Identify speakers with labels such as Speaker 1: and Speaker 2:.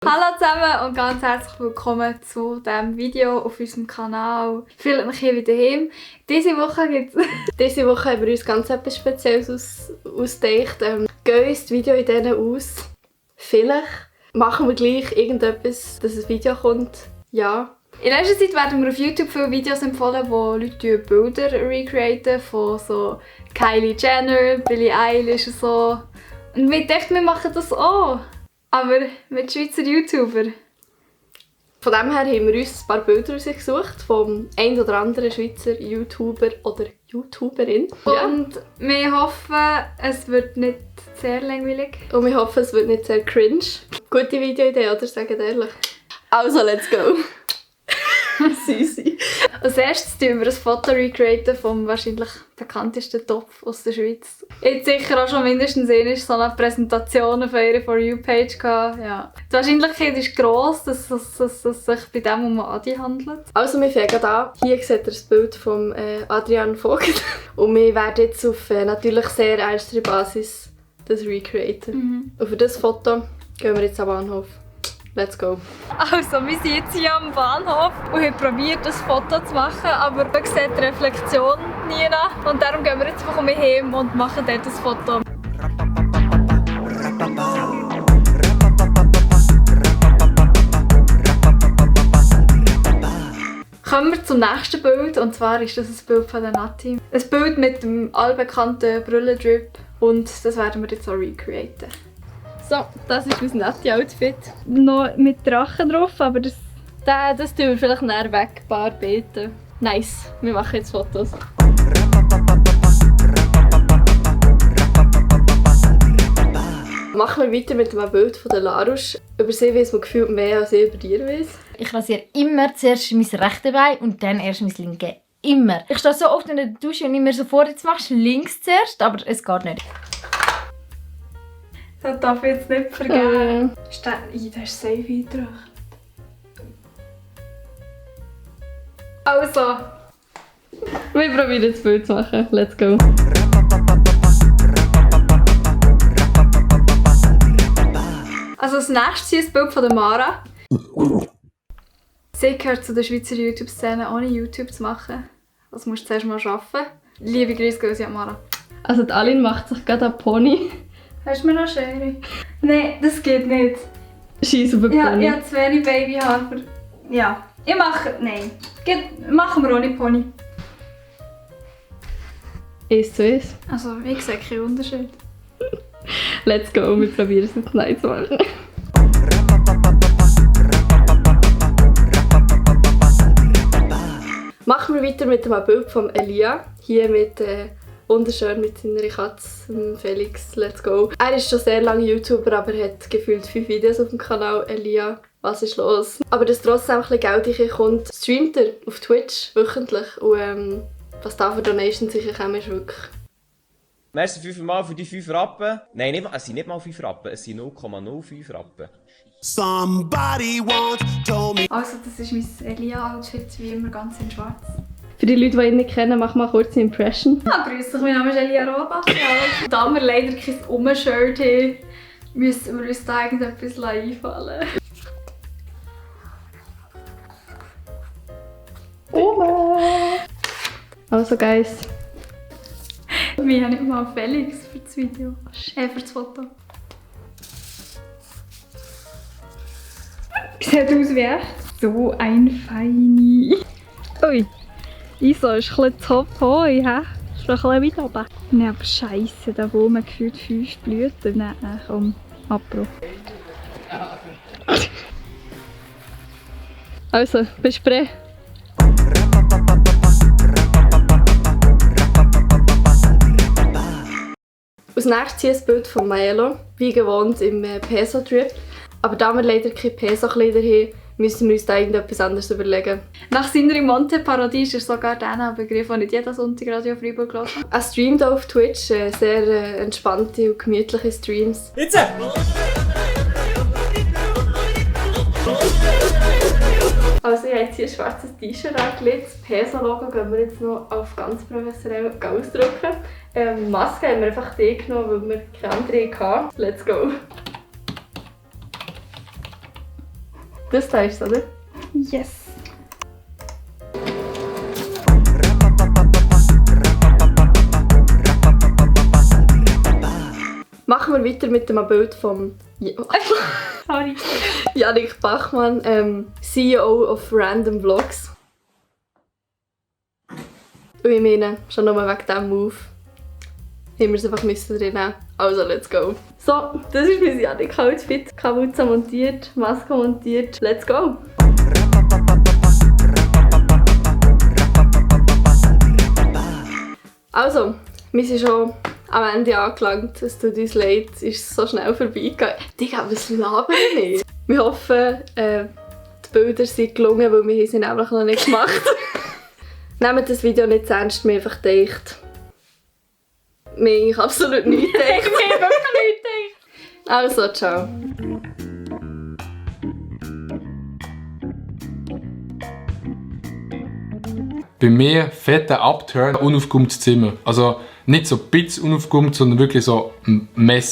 Speaker 1: Hallo zusammen und ganz herzlich willkommen zu diesem Video auf unserem Kanal. Fühlt mich hier wieder heim. Diese Woche haben wir uns ganz etwas Spezielles ausgedacht. Gehen uns die Video in denen aus. Vielleicht machen wir gleich irgendetwas, dass ein Video kommt. Ja. In letzter Zeit werden mir auf YouTube viele Videos empfohlen, wo Leute Bilder recreaten von so Kylie Jenner, Billie Eilish und so. Und wir dachten, wir machen das auch. Aber mit Schweizer YouTuber. Von dem her haben wir uns ein paar Bilder rausgesucht vom ein oder anderen Schweizer YouTuber oder YouTuberin. Ja. Und wir hoffen, es wird nicht sehr langweilig. Und wir hoffen, es wird nicht sehr cringe. Gute Videoidee, oder? Sagt ehrlich. Also, let's go! Süßi. Als erstes recreaten wir ein Foto recreaten vom wahrscheinlich bekanntesten Topf aus der Schweiz. Jetzt sicher auch schon mindestens einmal so eine Präsentation auf eurer For You-Page gehabt. Ja. Die Wahrscheinlichkeit ist gross, dass es sich bei dem um Adi handelt. Also wir fangen an. Hier seht ihr das Bild von Adrian Vogt. Und wir werden jetzt auf natürlich sehr ernster Basis das recreaten. Und für das Foto gehen wir jetzt am Bahnhof. Let's go. Also, wir sind jetzt hier am Bahnhof und haben probiert, das Foto zu machen, aber man sieht die Reflexion nie nach. Und darum gehen wir jetzt einfach heim und machen dort das Foto. Kommen wir zum nächsten Bild, und zwar ist das ein Bild von der Nati. Ein Bild mit dem allbekannten Brillendrip und das werden wir jetzt auch recreaten. So, das ist unser Nati-Outfit. Noch mit Drachen drauf, aber das tun wir vielleicht näher weg, ein paar Beete. Nice, wir machen jetzt Fotos. Machen wir weiter mit einem Bild von der Larusch. Über sie weiss man gefühlt mehr, als ich über dir weiss.
Speaker 2: Ich rasiere immer zuerst mein rechtes Bein und dann erst mein linkes. Immer. Ich stehe so oft in der Dusche und immer so vor, jetzt machst du links zuerst, aber es geht nicht.
Speaker 1: Das darf ich jetzt nicht vergessen. Da ist safe eingetragen. Also. Wir probieren das Bild zu machen. Let's go. Also als nächstes ist das Bild von der Mara. Sie gehört zu der Schweizer YouTube-Szene, ohne YouTube zu machen. Das musst du zuerst mal schaffen. Liebe Grüße an Mara. Also die Aline macht sich gerade einen Pony. Hast du mir noch Schere? Nein, das geht nicht. Scheiß auf den Pony. Ja, zu wenig Babyhaar. Ja, ich mache... Nein. Machen wir ohne Pony. 1:1. Also, ich sehe keinen Unterschied. Let's go, wir probieren es jetzt neu zu machen. Machen wir weiter mit einem Bild von Elia. Hier mit... wunderschön mit seiner Katze, Felix, let's go. Er ist schon sehr lange YouTuber, aber hat gefühlt 5 Videos auf dem Kanal. Elia, was ist los? Aber dass trotzdem ein bisschen Geld reinkommt, streamt er auf Twitch wöchentlich. Und was da für Donations kommen, ist wirklich...
Speaker 3: Merci 5-mal für die 5 Rappen. Nein, es sind nicht mal 5 Rappen, es sind 0,05 Rappen.
Speaker 4: Somebody once told me.
Speaker 1: Also das ist mein Elia-Outfit, wie immer ganz in schwarz. Für die Leute, die ihn nicht kennen, mach mal kurz eine Impression. Ah, grüß dich, mein Name ist Elia Rohrbach. Ja. Da wir leider kein Umme-Shirt haben, müssen wir uns da irgendetwas einfallen. Umme! Also guys. Wir haben nicht mal Felix für das Video. Für das Foto. Sieht aus wie echt. So ein Feini. Ui. Iso ist ein bisschen top hoi, hä? Ist noch ein bisschen weit oben. Nein, aber scheisse, da wo man gefühlt 5 Blüten. Nein, komm, Abbruch. Also, bist du bereit? Als nächstes hier ein Bild von Maelo, wie gewohnt im Peso-Trip. Aber da wir leider keine Peso-Kleider haben, müssen wir uns da irgendetwas anderes überlegen. Nach seiner Monte-Parodie ist er sogar der Begriff, den nicht jeder Sonntag Radio Freiburg hört. Er streamt auf Twitch, sehr entspannte und gemütliche Streams.
Speaker 3: Jetzt!
Speaker 1: Also ich habe jetzt hier ein schwarzes T-Shirt angelegt. Das Peso-Logo gehen wir jetzt noch auf ganz professionell ausdrücken. Maske haben wir einfach die genommen, weil wir keine andere hatten. Let's go! Das da ist es, oder?
Speaker 2: Yes.
Speaker 1: Machen wir weiter mit dem Bild von
Speaker 2: Sorry.
Speaker 1: Jannik Bachmann, CEO of Random Vlogs. Und ich meine, schon nur wegen diesem Move haben wir es einfach drin nehmen. Also, let's go. So, das ist mein Jannik-Outfit. Kapuze montiert, Maske montiert. Let's go! Also, wir sind schon am Ende angelangt. Es tut uns leid, es ist so schnell vorbeigegangen. Digga, was labern wir? Wir hoffen, die Bilder sind gelungen, weil wir sie nämlich noch nicht gemacht haben. Nehmt das Video nicht zu ernst, wir einfach gedacht. Wir haben absolut nichts gedacht.
Speaker 2: Wir haben wirklich nichts gedacht.
Speaker 1: Also, ciao.
Speaker 5: Bei mir fetter Upturn, unaufgeräumtes Zimmer. Also nicht so ein bisschen unaufgeräumt, sondern wirklich so messy.